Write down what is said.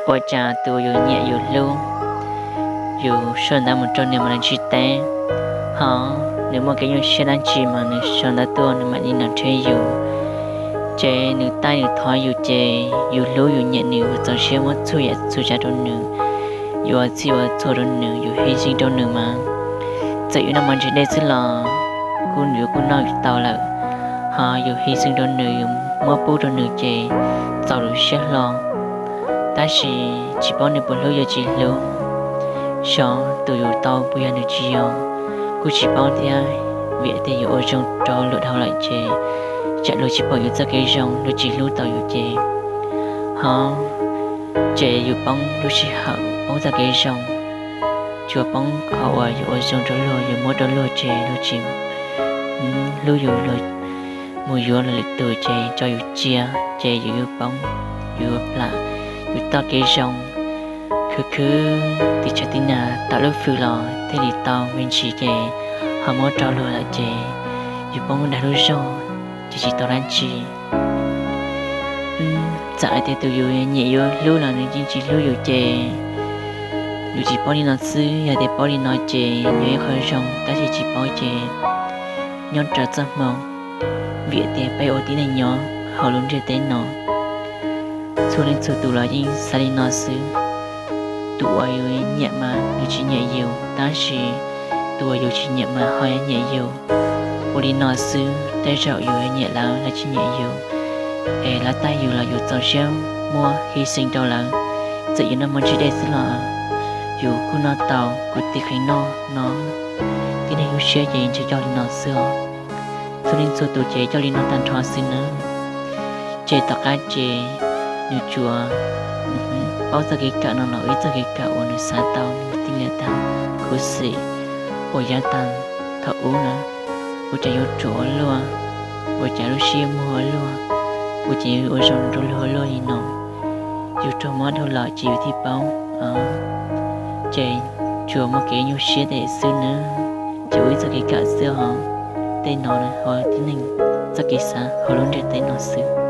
Ua cas tus yus nyiam yus hlub, yus sau ntawv mus rau nws mas nws tsis teb, ho nws muaj kev nyuaj siab dab tsi mas nws sau ntawv tuaj nws mam li los nrhiav yus. Ces nws taij nws thov yus ces yus hlub yus nyiam nws, yus txaus siab muab txhua yam txhua tsav rau nws, yus ua txhij ua txhua rau nws, yus hy sinh rau nws mas txawm yus noj mov ntsib dej xwb los kuj yuav kuj noj tau lawm. Ho yus hy sinh rau nws, yus muab pub rau nws ces txaus lub siab hlo. Tab sis tsis paub nws puas hlub yuav tsis hlub, xyov tus yus tau puas yog nws tsis yog, kuj tsis paub thiab. Vim tias yus ua zoo rau luag dhau lawm ces tsam luag tsis pom yus txoj kev zoo, luag tsis hlub tau yus ces, ho ces yus poob lub sij hawm, poob txoj kev zoo, tsuas poob qhov uas yus ua zoo rau luag, yus muab rau luag ces luag tsis hlub yus, luag mus yuav luag lwm tus ces tso yus cia, ces yus yuav poob, yus yuav plam, yus txoj kev zoo khwv khwv tim tshav tim nag tawm lub fwm los thiaj li tau me ntsis ces ho muab rau luag lawm ces yus poob dag lub zog ces tsis tau dab tsi. Txawm hais tias tus yus nyiam yuav hlub los nws yeej tsis hlub yus ces yus tsis paub li no xwb. Yog tias paub li no ces yog ib qho zoo, tab sis tsis paub ces nyob raws txoj hmoo. Vim tias peb ua tib neeg nyob hauv lub ntiaj teb no, txhua leej txhua tus los yeej xav li no xwb. Tus uas yus nyiam mas nws tsis nyiam yus, tab sis tus uas yus tsis nyiam mas ho nyiam yus. Ua li no xwb tej zaum yus nyiam lawv, lawv tsis nyiam yus, es lawv taij yus los yus txaus siab muab hy sinh rau lawv. Txawm yus noj mov ntsib dej xwb los yus kuj noj tau, kuv tig qhia noj no tib neeg lub siab ces ntshe coj li no xwb os. Txhua leej txhua tus ces coj li no tag nrho xwb nawb. Ces tom qab ces nws tsuas paub txoj kev kawm no los ib txoj kev kawm uas nws xav tau nws tij li tag khuv xim uas yav tag thaum ub na, ua cas yuav ruam ua luaj, ua cas lub siab muag ua luaj, ua cas yuav ua zoo rau luag ua luaj li no. Yus raug mob dhau lawm ces yus thiaj paub. Ces tsuas muaj kev nyuaj siab tej xwb nawb. Ces ua ib txoj kev kawm xwb os. Tej no ho tib neeg txoj kev xav hauv lub ntiaj teb no xwb.